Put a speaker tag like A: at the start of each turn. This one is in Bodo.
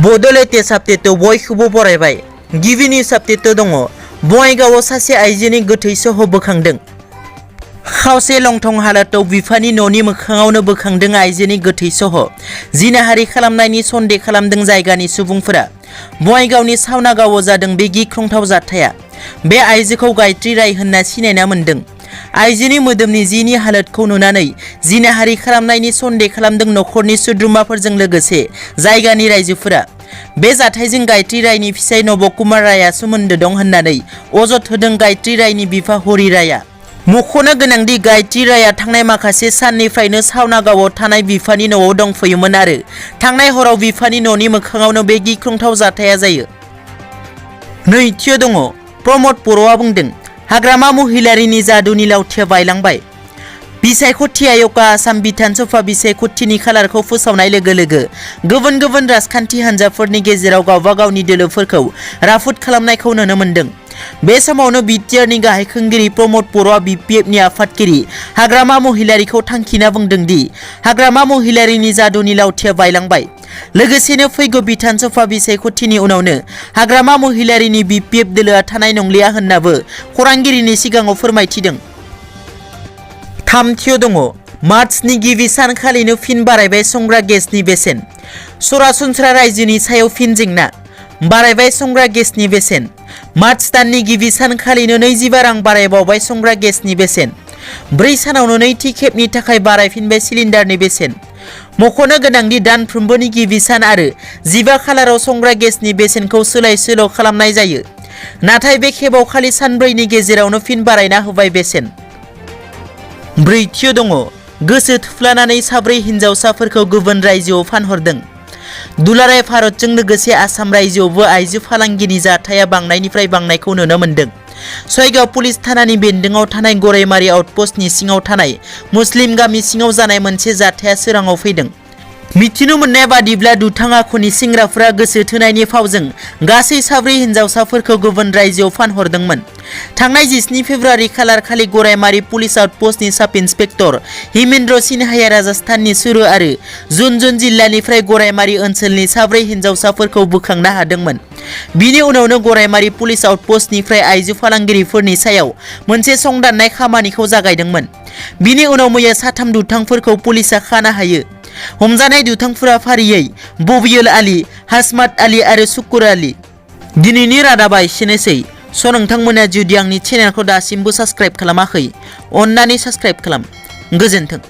A: Bodoland sapteto बयखौबो बरायबाय। गिबिनि sapteto दङ बङाइगावआव सासे आइजोनि गोथै सह बोखांदों। खावसे लंथं हालतआव बिफानि न'नि मोखाङावनो बोखांदों आइजोनि गोथै सह। जिनाहारि खालामनायनि सन्देह खालामदों जायगानि सुबुंफोरा। बङाइगावनि सावनागावआव जादों बे गिख्रंथाव जाथाया। बे आइजोखौ गायत्री राय होनना सिनायना मोन्दों। आइजोनि मोदोमनि जिनि हालतखौ नुनानै जिनाहारि खालामनायनि सन्देह खालामदों नखरनि सोद्रोमाफोरजों लोगोसे जायगानि रायजोफोरा। बे जाथायजों गायत्री रायनि फिसाय नबकुमार रायआ सोमोन्दो दं होननानै अजद होदों गायत्री रायनि बिफा हरि रायआ। मख'नो गोनांदि गायत्री रायआ थांनाय माखासे साननिफ्रायनो सावनागावआव थानाय बिफानि न'आव दंफैयोमोन आरो थांनाय हराव बिफानि न'नि मोखाङावनो बे गिख्रंथाव जाथाया जायो। नैथियाव दङ प्रमद बर'आ बुंदों हाग्रामा महिलारिनि जादुनि लावथिया बायलांबाय। बिसायख'थि आय'गआ आसाम बिधान सभा बिसायख'थिनि खालारखौ फोसावनाय लोगो लोगो गुबुन गुबुन राजखान्थि हान्जाफोरनि गेजेराव गावबा गावनि दोलोफोरखौ राफोद खालामनायखौ नुनो मोन्दों। बे समावनो BTRनि गाहाय खुंगिरि प्रमद बर'आ BPFनि आफादगिरि हाग्रामा महिलारिखौ थांखिना बुंदों दि हाग्रामा महिलारिनि जादुनि लावथिया बायलांबाय। लोगोसेनो फैगौ बिधान सभा बिसायख'थिनि उनावनो हाग्रामा महिलारिनि BPF दोलोआ थानाय नंलिया होननाबो खौरांगिरिनि सिगाङाव फोरमायथिदों। थामथियाव दङ मार्चनि गिबि सानखालिनो फिन बारायबाय संग्रा गेसनि बेसेन। सरासनस्रा रायजोनि सायाव फिन जेंना। बारायबाय संग्रा गेसनि बेसेन। मार्च दाननि गिबि सानखालिनो 25 रां बारायबावबाय संग्रा गेसनि बेसेन। 4 सानावनो नैथि खेबनि थाखाय बारायफिनबाय सिलिन्डारनि बेसेन। मख'नो गोनांदि दानफ्रोमबोनि गिबि सान आरो 15 खालाराव संग्रा गेसनि बेसेनखौ सोलाय सोल' खालामनाय जायो। नाथाय बे खेबाव खालि सानब्रैनि गेजेरावनो फिन बारायना होबाय बेसेन। ब्रैथियाव दङ गोसो थुफ्लानानै 4 हिनजावसाफोरखौ गुबुन रायजोआव फानहरदों। दुलाराय भारतजों लोगोसे आसाम रायजोआवबो आइजो फालांगिनि जाथाया बांनायनिफ्राय बांनायखौ नुनो मोन्दों। सयगाव पुलिस थानानि बेन्दोंआव थानाय गरायमारि आउटपस्टनि सिङाव थानाय मुस्लिम गामि सिङाव जानाय मोनसे जाथाया सोराङाव फैदों। मिथिनो मोननाय बादिब्ला दुथां आखुनि सेंग्राफोरा गोसो थोनायनि फावजों गासै 4 हिनजावसाफोरखौ गुबुन रायजोआव फानहरदोंमोन। थांनाय 17 फेब्रुवारि खालार खालि गरायमारि पुलिस आउटपस्टनि साब इन्सपेक्टर हिमेन्द्र सिन्हाया राजस्थाननि सुरु आरो झुनझुन जिल्लानिफ्राय गरायमारि ओनसोलनि 4 हिनजावसाफोरखौ बोखांनो हादोंमोन। बिनि उनावनो गरायमारि पुलिस आउटपस्टनिफ्राय आइजो फालांगिरिफोरनि सायाव मोनसे संदाननाय खामानिखौ जागायदोंमोन। बिनि उनाव मैया 3 दुथांफोरखौ पुलिसआ खानो हायो। हमजानाय दुथांफोरा फारियै बबियुल आली, हासमात आली आरो शुकुर आली। दिनैनि रादाबा एसेनोसै। नोंथांमोना जुदि आंनि चेनेलखौ दासिमबो साबस्क्राइब खालामाखै अन्नानै साबस्क्राइब खालाम। गोजोन्थों।